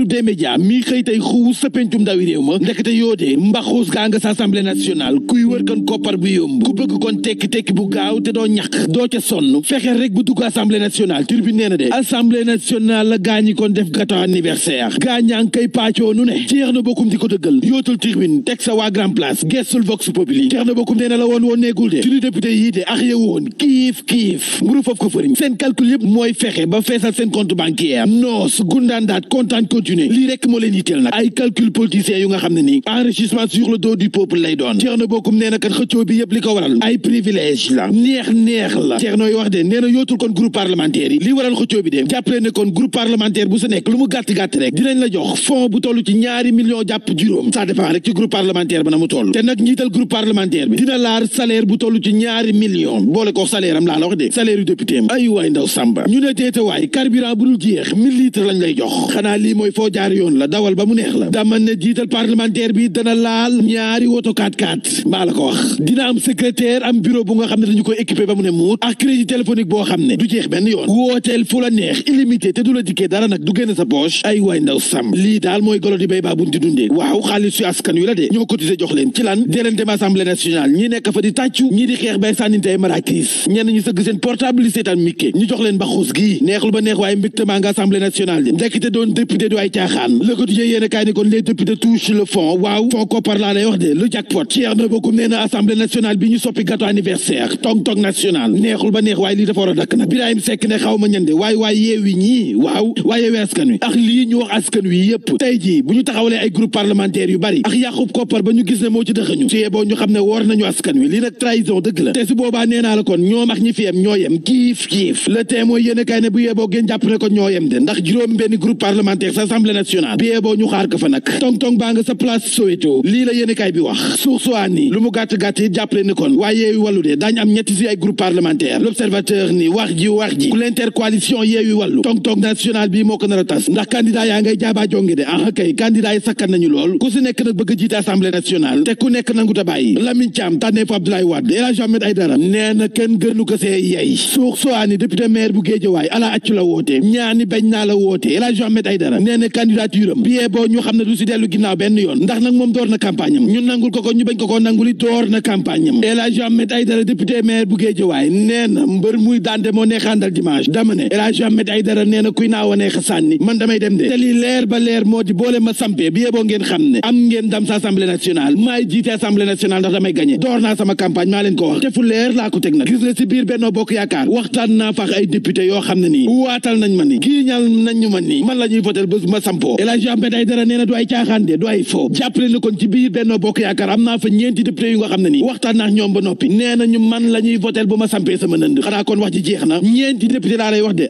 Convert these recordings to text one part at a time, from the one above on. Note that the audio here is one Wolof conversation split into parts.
groupe des médias mi xëy tey xuus sa pencum ndawi réew ma ndekete yoo de mbaxuus gaa nga sa assemblée nationale kuy wër kon koppar bu yomb ku bëgg kon tekki bu gaaw te doo ñàkk doo ca sonn fexeel rek bu dugg assemblée nationale Tribune nee na de assemblée nationale la gaañi kon def gâteau anniversaire gaañaa ngi koy paccoo nu ne jeex na bokkum di ko dëggal yootul Tribune teg sa waa grand place gestul vox populi jeex na bokkum nee na la woon neegul de suñu député yii de ax ya woon kiif mburu foofu ko fëriñ seen calcul yëpp mooy fexe ba feesal seen compte bancaire noos gundaandaat kontaan continuer lii rek moo leen yitteel nag ay calcul politiciens yu nga xam ne nii enrichissement sur le dos du peuple lay doon Thierno Bocoum nee na kat xëccoo bi yëpp li ko waral ay privilège la neex la Thierno wax de nee na yootul kon groupe parlementaire yi li waral xëccoo bi de jàppale ne kon groupe parlementaire bu sa nekk lu mu gàtt rek dinañ la jox fonds bu toll ci 2 millions jàpp juróom ça dépend rek ci groupe parlementaire ba na mu toll te nag njiital groupe parlementaire bi dina laar salaire bu toll ci 2 millions boole ko salaire am laa la wax de salaire yu député am ay waay ndaw samba ñu ne teete waay carburant bu dul jeex 1000 litres lañ lay jox xanaa lii mooy foo jaar yoon la dawal ba mu neex la dama ne jiital parlementaire bi dana laal 2 woto 4x4 maa la ko wax dina am secrétaire am bureau bu nga xam ne dañu koy équipé ba mu ne muut ak crédit téléphonique boo xam ne du jeex benn yoon wooteel fu la neex illimité te du la dikkee dara nag du génn sa poche ay waay ndaw sàmm lii daal mooy golo di béy baa buñ di dundee waaw xaalis yu askan wi la de ñoo cotisé jox leen ci lan dee leen dem assemblée nationale ñi nekk fa di tàccu ñi di xeex bay sànnintey marakis ñenn ñi sëgg seen portable li seetaan mikke ñu jox leen baxuus gii neexul ba neex waaye mbégte maa nga assemblée nationale de ndekete doon député du ay caaxaan le quotidien yéen a kaay ni kon les députés touchent le fond waaw fond koppar laa lay wax de lu jackpot Thierno Bocoum nee na assemblée nationale bi ñu soppi gâteau anniversaire tong national neexul ba neex waaye lii dafa war a dakk nag Birahim Seck ne xaw ma ñande waaye yeewi ñii waaw waaye yeewi askan wi ak lii ñu wax askan wi yëpp tey jii bu ñu taxawalee ay groupe parlementaire yu bari ak yàqub koppar ba ñu gis ne moo ci dëxañu su yeboo ñu xam ne woor nañu askan wi lii nag trahison dëgg la te su boobaa nee naa la kon ñoom ak ñi fi yem ñoo yem kiif le témoin yéen a kaay ne bu yeboo ngeen jàpp ne kon ñoo yem de ndax juróom benn groupe parlementaire sa assemblée nationale bi yeboo ñu xaar ko fa nag tong baa nga sa place Soweto lii la yéen a kaay bi wax suux suwaa nii lu mu gàtt it jàppale ne kon waaye yeewi wàllu de daañu am ñetti si ay groupe parlementaire l'observateur ni wax ji ku l'intercoalition yeewi wàllu tong national bi moo ko nar a tas ndax candidat yaa ngay jaabaa jonge de kay candidat yi sakkan nañu lool ku si nekk nag bëgg a jiite assemblée nationale te ku nekk nangu ta bàyyi Lamine Thiam tànnee fa Abdoulaye Wade El Hadji Ahmed Aïdara nee na kenn gënu ko see yey suux suwaani député maire bu Guédiawaye ala accu la woote ñaani bañ naa la woote El Hadji Ahmed Aïdara nee na candidature am biyee boo ñu xam ne du si dellu ginnaaw benn yoon ndax nag moom door na campagne am ñu nangul ko ñu bañ ko nanguli door na campagne am El Hadji Ahmed Aïdara député maire bu Guédiawaye nee na mbër muy daande moo neexaandal dimanche dama ne El Hadji Ahmed Aïdara nee na kuy naawa neex a sànni man damay dem de te li leer ba leer moo di boole ma sampee biyee boo ngeen xam ne am ngeen dam sa assemblée nationale maay jiite assemblée nationale ndax damay gagné door naa sama campagne maa leen ko wax te fu leer laa ko teg nag gis la si biir Benno Bokk Yaakaar waxtaan naa fax ay député yoo xam ne nii waatal nañ ma ni giiñal nañu ma ni man la ñuy votel bés ma sampoo El Hadji Ahmed Aïdara nee na du ay caaxaan de du ay fo jàppale na kon ci biir Benno Bokk Yaakaar am naa fa ñeenti député yu nga xam ne nii waxtaan naa ñoom ba noppi nee nañu man la ñuy votel bu ma sampee sama nënd xanaa kon wax ji jeex na ñeenti député laa lay wax de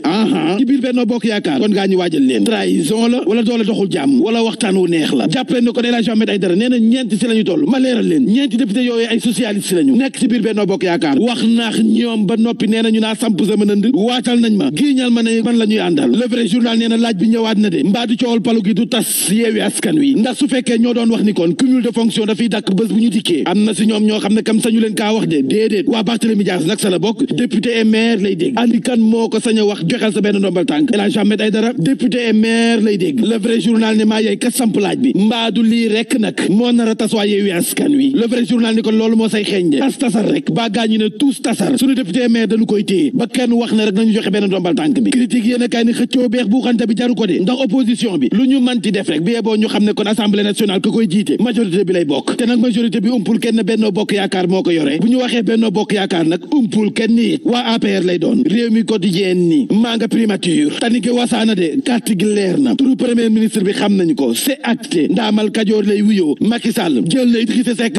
ci biir Benno Bokk Yaakaar kon gaa ñu waajal leen trahison la wala doole doxul jàmm wala waxtaan wu neex la jàppale na kon El Hadji Ahmed Aïdara nee na ñeenti si la ñu toll ma leeral leen ñeenti député yooyu ay socialiste si lañu nekk ci biir Benno Bokk Yaakaar wax naax ñoom ba noppi nee nañu naa samp sama nënd waatal nañ ma giiñal ma ne man la ñuy àndal le vrai journal nee na laaj bi ñëwaat na de mbaa du coowal palu gi du tas yeewi askan wi ndax su fekkee ñoo doon wax ni kon cumul de fonction dafay dàkk bés bu ñu dikkee am na si ñoom ñoo xam ne kam sañu leen kaa wax de déedéet waa Barthélémy Dias nag sa la bokk député et maire lay dégg Ali Kane moo ko sañ a wax joxel sa benn ndombal tànk El Hadji Ahmed Aïdara député et maire lay dégg le vrai journal ne maa yey ka samp laaj bi mbaa du lii rek nag moo nar a tas waa yeewi askan wi le vrai journal ni kon loolu moo say xeeñ de tasar rek ba gaañu ne tous tasar suñu député et maire dañu koy téye ba kenn wax ne rek nañu joxe benn ndombal tànk bi critique yéen a kaay ni xëccoo beex bu xante bi jaru ko de ndax opposition bi lu ñu manti def rek bi yeboo ñu xam ne kon assemblée nationale ko koy jiite majorité bi lay bokk te nag majorité bi umpul kenn Benno Bokk Yaakaar moo ko yore bu ñu waxee Benno Bokk Yaakaar nag umpul kenn it waa APR lay doon réew mi quotidien ni maa nga primature tanike wasaana de carte gi leer na turu premier ministre bi xam nañu ko c'est acté ndaamal Kajoor lay wuyoo Macky Sall jël na Idrissa Seck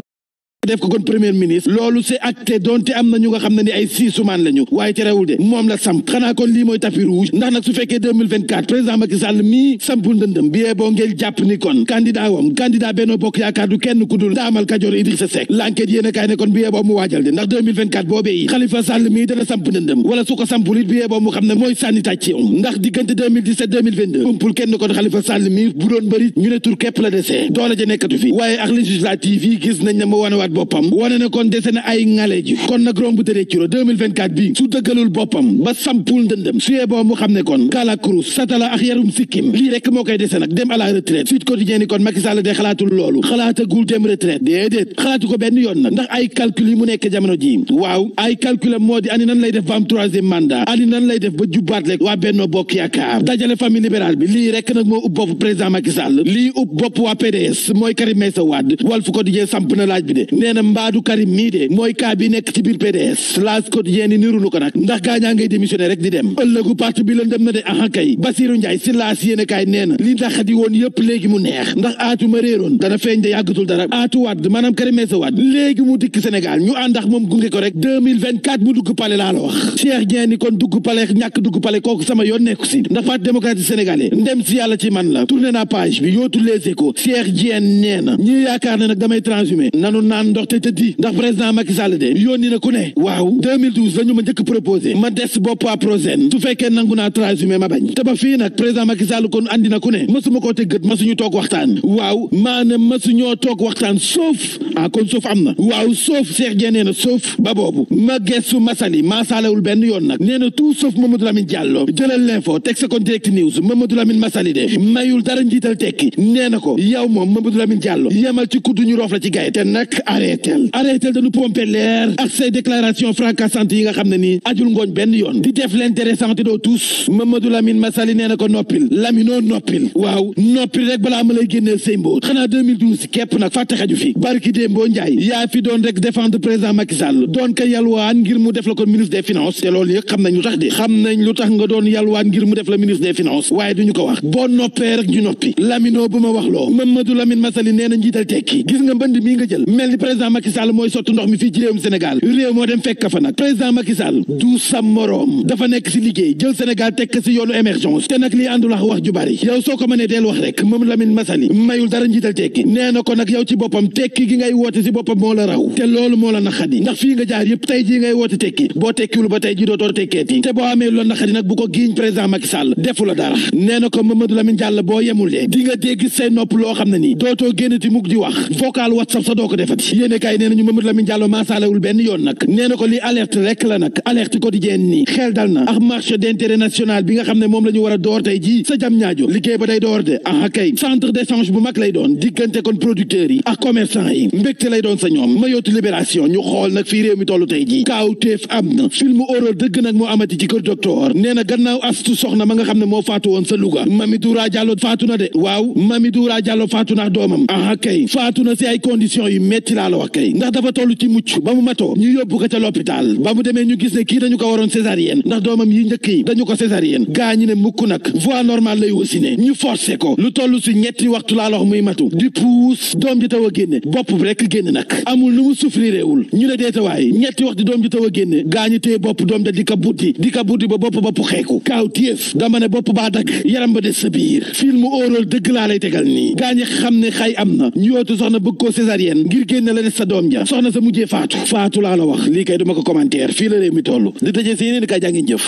def ko kon premier ministre loolu c'est acté donte am na ñu nga xam ne ni ay siisumaan lañu waaye terewul de moom la samp xanaa kon lii mooy tapis rouge ndax nag su fekkee 2024 président Macky Sall mii sampul ndëndëm bi boo ngeen jàpp ni kon candidat Benno Bokk Yaakaar du kenn ku dul ndaamal Kajoor Idrissa Seck l'enquête yéen a kaay ne kon bi boo mu waajal de ndax 2024 boobee yi Khalifa Sall mii dana samp ndëndëm wala su ko sampul it bi boo mu xam ne mooy sànni tàcceewum ndax diggante 2017 2022 umpul kenn kon Khalifa Sall mii bu doon bëri ñu ne tur képp la desee doole ja nekkatu fi waaye ak législative yi gis nañ ne ma wanewaat boppam wane ne kon dese na ay ngale ji kon nag romb te réccu la 2024 bi su dëggalul boppam ba sampul ndëndëm suyee boo mu xam ne kon kala kurus satala ak yarum sikkim lii rek moo koy dese nag dem à la retraite Sud Quotidien ni kon Macky Sall de xalaatul loolu xalaatagul dem retraite déedéet xalaatu ko benn yoon nag ndax ay calcul yi mu nekk jamono ji waaw ay calculam moo di ani nan lay def ba am troisième mandat ani nan lay def ba jubbaat rek waa Benno Bokk Yaakaar dajale famille libérale bi lii rek nag moo ub bopp président Macky Sall lii ub bopp waa PDS mooy Karim Meïssa Wade Walf Quotidien samp na laaj bi de nee na mbaadu Karim mii de mooy cas bi nekk ci biir PDS L'As Quotidien ni nirulu ko nag ndax gaañaa ngay démissionné rek di dem ëllëgu parti bi la dem na de aha kay Bassirou Ndiaye si laas yéene kaay nee na li ndax di woon yëpp léegi mu neex ndax aatu ma réeroon dana feeñ de yàggatul dara aatu Wade maanaam Karim Meïssa Wade léegi mu dikk Sénégal ñu àndax moom gunge ko rek 2024 mu dugg palais laa la wax Cheikh Dieng ni kon dugg palais ñàkk dugg palais kooku sama yoon nekku si ndax parti démocratique sénégalais ndem si yàlla ci man la tourné naa page bi yootu Les Échos Cheikh Dieng nee na ñi yaakaar ne nag damay transhumé nanu naan ndox te tëddi ndax président Macky Sall de yónni na ku ne waaw 2012 la ñu ma njëkk proposé ma des bopp Prosen su fekkee nangu naa transhumé ma bañ te ba fii nag président Macky Sall kon andi na ku ne mësuma koo tëggat mësuñu toog waxtaan waaw maanaam mësuñoo toog waxtaan sauf kon sauf am na waaw sauf Cheikh Dieng nee na sauf ba boobu ma gestu Massaly maa saalewul benn yoon nag nee na tout sauf Mamadou Lamine Diallo jëlal l'info teg sa kon direct news Mamadou Lamine Massaly de mayul dara njiital tekki nee na ko yow moom Mamadou Lamine Diallo yemal ci kuddu ñu roof la ci gaay te nag arrêtel dañu pomper leer ak say déclaration fracassante yi nga xam ne nii ajul ngooñ benn yoon di def l'intéressant te doo tous Mamadou Lamine Massaly nee na ko noppil Laminoo noppil waaw noppil rek balaa ma lay génneel say mbóot xanaa 2012 képp nag fàtte xaju fi barki Dembo Ndiaye yaa fi doon rek défendre président Macky Sall doon ko yalwaan ngir mu def la ko ministre des finances te loolu yëpp xam nañ lu tax de xam nañ lu tax nga doon yalwaan ngir mu def la ministre des finances waaye duñu ko wax boo noppee rek ñu noppi Laminoo bu ma wax loo Mamadou Lamine Massaly nee na njiital tekki gis nga mbënd mii nga jël mel ni président Macky Sall mooy sotti ndox mi fii ci réewum Sénégal réew moo dem fekk fa nag président Macky Sall du sa moroom dafa nekk si liggéey jël Sénégal tekk si yoonu émergence te nag lii àndul ak wax ju bari yow soo ko mënee deel wax rek Mamadou Lamine Massaly mayul dara njiital tekki nee na ko nag yow ci boppam tekki gi ngay woote si boppam moo la raw te loolu moo la naqadi ndax fii nga jaar yëpp tey jii ngay woote tekki boo tekkiwul ba tey ji dootoo tekkeeti te boo amee loolu naqadi nag bu ko giiñ président Macky Sall defu la dara nee na ko Mamadou Lamine Diallo boo yemul de di nga dégg say nopp loo xam ne nii dootoo génnati mukk di wax vocal WhatsApp sa doo ko defati yéene kaay nee nañu Mamadou Lamine Diallo maasaalewul benn yoon nag nee na ko li alerte rek la nag alerte quotidien nii xel dal na ak marché d'intérêt national bi nga xam ne moom la ñu war a door tey jii sa jam ñaajo liggéey ba day door de kay centre d'échange bu mag lay doon diggante kon producteurs yi ak commerçant yi mbégte lay doon sa ñoom ma yootu libération ñu xool nag fii réew mi tollu tey jii kaawteef am na film horreur dëgg nag moo amati ci kër docteur nee na gannaaw astu soxna ma nga xam ne moo faatu woon sa Louga Mami Doura Diallo faatu na de waaw Mami Doura Diallo faatu na doomam kay faatu na si ay conditions yu metti laa la wax kay ndax dafa toll ci mucc ba mu matoo ñu yóbbu ko ca l'hôpital ba mu demee ñu gis ne kii dañu ko waroon césarienne ndax doomam yi njëkk yi dañu ko césarienne gaa ñi ne mukk nag voie normale lay wasine ñu forcé ko lu toll si ñetti waxtu laa la wax muy matu di puus doom ji taw a génne bopp bi rek génn nag amul lu mu souffriréewul ñu ne deetawaay ñetti waxtu doom ji taw a génne gaa ñi téye bopp doom ja di ka buddi ba bopp xeeku kaaw téef dama ne bopp baa dagg yaram ba des sa biir film horreur dëgg laa lay tegal nii gaa ñi xam ne xay am na ñu yootu soxna bëgg koo césarienne ngir génne la des sa doom ja soxna sa mujjee faatu laa la wax lii kay duma ko commentaire fii la réew mi toll di tëjee si yeneen di kay jàngi jëf